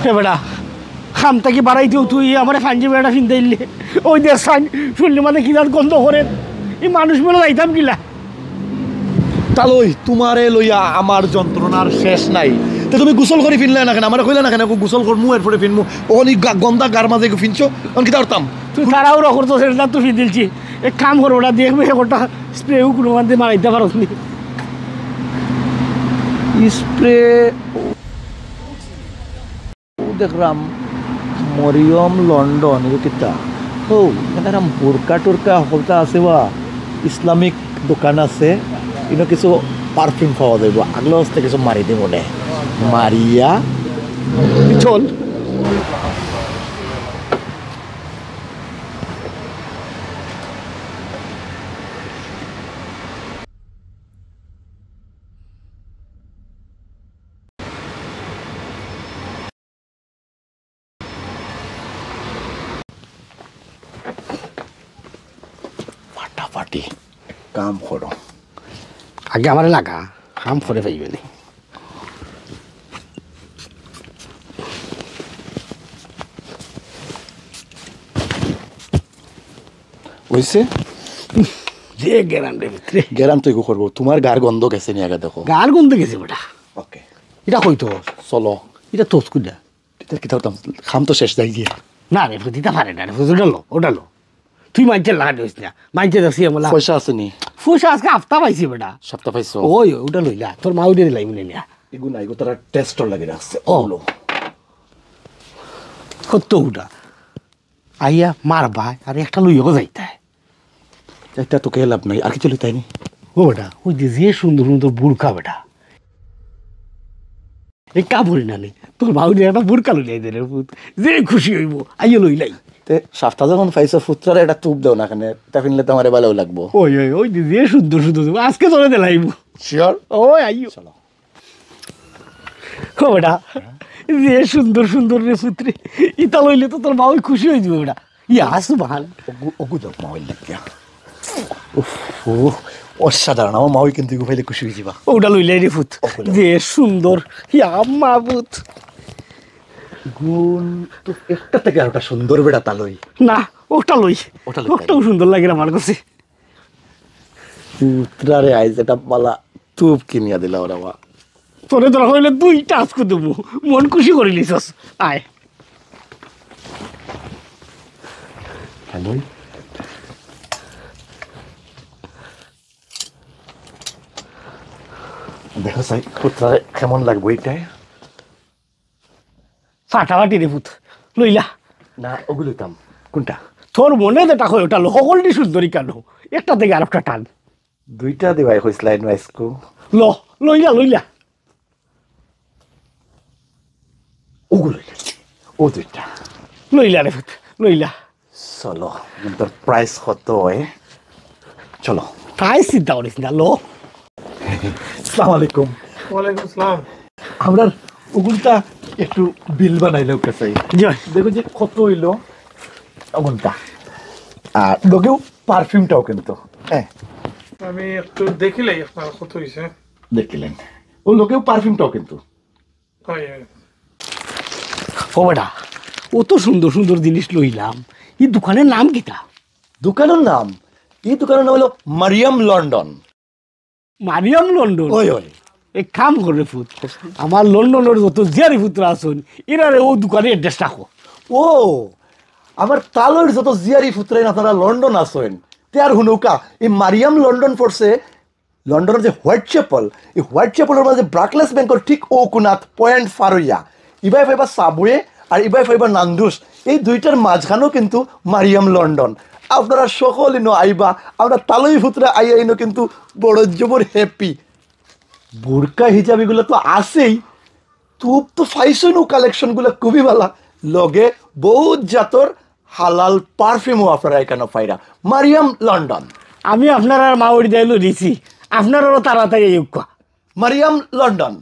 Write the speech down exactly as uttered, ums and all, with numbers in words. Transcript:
হে বেটা, কাম থাকি বাড়াইতেও তুই আমারে পাঞ্জাবি বেটা ফিন্দাইলে। ওই দেখ সাইন, শুনলে মানে কি জাত গন্ধ করে। এই মানুষ মনে যাইতাম কিলা। তালই, তুমারে লইয়া আমার যন্ত্রণার শেষ নাই। তে তুমি গোসল করি ফিনলে না কেনে? আমারে কইলা না কেনে? গোসল করমু, এরপরে ফিনমু। অখন ই গা-, গন্ধা গার মাঝে ফিনছো, অখন কিতা করতাম? তুই তাড়াহুড়া করতো, সেটা তো ফিন্দিলছি। এক কাম করো, ওটা দেখবে, ওটা স্প্রে কোনো মানতে মারাইতে পারো তুমি। স্প্রে ও দেখরাম মরিয়ম লন্ডন, ইগু কিতা? ও, দেখরাম বুরকা টুরকা হকলতা আছে বা, ইসলামিক দোকান আছে, ইনো কিছু পারফিউম পাওয়া যাইব, আগলা হস্তে কিছু মারি দিব নে, মারিয়া চল। ফাটাফাটি কাম করো। আগে আমারে লাগা, কাম করে পাইবে নি। অইছে? যে গেরাম রে ভিতরে। গেরাম তো ইগু করবো। তুমার গার গন্ধ গেছে নি আগে দেখো। গার গন্ধ গেছে বেটা। ওকে। ইটা কই তো? চলো। ইটা তো স্কুলটা। ইটা কিতা করতাম? কাম তো শেষ যাই গিয়া। না রে, ফুত ইতা পারে না রে, ফুত ওটা লো, ওটা লো। তুই মাইনষের লাগা দিস না। মাইনষে দেখছি আমলা। পয়সা আছে নি? পয়সা আজকে হাপ্তা পাইছি বেটা। হাপ্তা পাইছো? ওই, ওই, ওটা লইলা। তোর মা ওইটা দিলাই মনে নিয়া। ইগু না, ইগু তারা টেস্টর লাগি রাখছে। ও। ওগুলো। কত ওটা? আইয়া মারবা, আর একটা লইয়াও যাইতায়। একটা তো কে লাভ নাই, আর কিছু লইতায় নি? ও বেটা, ওই যে, যে সুন্দর সুন্দর বুরকা বেটা। এই কাপড়ই না নি, তোর ভাউনি একটা বুরকা লইলাই দে রে পুত, যে খুশি হইব, আইও লইলাই। তে সাপ্তা যখন পাইছো, ফুতরারে একটা তুপ দাও না কেনে, তা ফিনলে তো আমারে ভালো লাগবো। ওই, ওই, ওই যে, যে সুন্দর সুন্দর তুপ, আজকে তোরে দিলাইব। শিওর? ওই, আইও। চলো। ও বেটা, যে সুন্দর সুন্দর রে পুতরে, ইতা লইলে তো তোর মা ওই খুশি হয়ে যাবে বেটা। ইয়া, সুবহান। ওগু, ওগু দাও, মা ওই লাগিয়া। উফ, ও, অসাধারণ। আমার মা ওই কিন্তু ইগু পাইলে খুশি হয়ে যাবা। ওটা লইলে রে পুত। ওগুলো। যে সুন্দর। ইয়া, মা পুত। গুণ তো একটা থেকে আরেকটা সুন্দর বেটা তা লই। না, ওটা লই। ওটা লই। ওটাও সুন্দর লাগে আমার কাছে। পুতরারে আইজ এটা বালা তুপ কিনিয়া দিলা ওরা বা। তোরে তোরা কইলে দুইটা আজকে দেবো, মন খুশি করে নিছস। আয়। হ্যালো। দেখো সাই, পুতরারে কেমন লাগবো এটায়? ফাটাফাটি রে পুত, লইলা। না, ওগুলো দাম। কোনটা? তোর মনে যেটা হয় ওটা লো, হকলটি সুন্দরী কেন? একটা থেকে আরেকটা টান। দুইটা দিবাই কইছিলাই নু আইজকু। ল, লইলা, লইলা। ওগুলো লইলা। ও দুইটা। লইলা রে পুত, লইলা। চলো, তোর প্রাইস কত হয়? চলো। প্রাইস চিন্তা করিস না, লো। আসসালামু আলাইকুম। ওয়ালাইকুম আসসালাম। আমরার ওগুনটা একটু বিল বানাইলে ওকে চাই। জি ভাই। দেখো যে কত হইলো ওগুনটা। আর লগেও পারফিউমটাও কিন্তু। হ্যাঁ। আমি একটু দেখিলাই আপনার কত হইছে। দেখিলেন। ও লগেও পারফিউমটাও কিন্তু। হয়, হয়। ও বেটা, অত সুন্দর সুন্দর জিনিস লইলাম, এই দোকানের নাম কিতা? দোকানের নাম? এই দোকানের নাম হলো মারিয়াম লন্ডন। মারিয়াম লন্ডন? ওই, ওই। এক কাম করে পুত, আমার লন্ডনের যত জিয়ারি পুতরা আছইন, এরারে ও দোকানে অ্যাড্রেস রাখো। ও, আমার তালইর যত জিয়ারি পুতরা আছইন, আপনারা লন্ডন আছইন, তে আর হুনউক্কা, এই মারিয়াম লন্ডন পড়ছে লন্ডনের যে হোয়াইট চ্যাপেল, এই হোয়াইট চ্যাপেলের মাঝে বার্কলেস ব্যাংকর ঠিক ও কুনাত পয়েন্ট ফারইয়া, ইবায় ফাইবা সাবওয়ে আর ইবায় ফাইবা নান্দুস, এই দুইটার মাঝখানেও কিন্তু মারিয়াম লন্ডন। আপনারা সকল ইনো আইবা, আমরা তালই ফুতরা আইয়া ইনো কিন্তু বড় জবর হ্যাপি। বুরকা হিজাব এগুলো তো আছেই, তুপ তো ফাইছইন, কালেকশনগুলো খুবই ভালা, লগে বহুত জাতর হালাল পারফিউমও আপনারা এখানে পাইরা। মারিয়াম লন্ডন। আমি আপনারার মাউরি দাইলো দিছি, আপনারারও তাড়াতাড়ি আইউক্কা। মারিয়াম লন্ডন।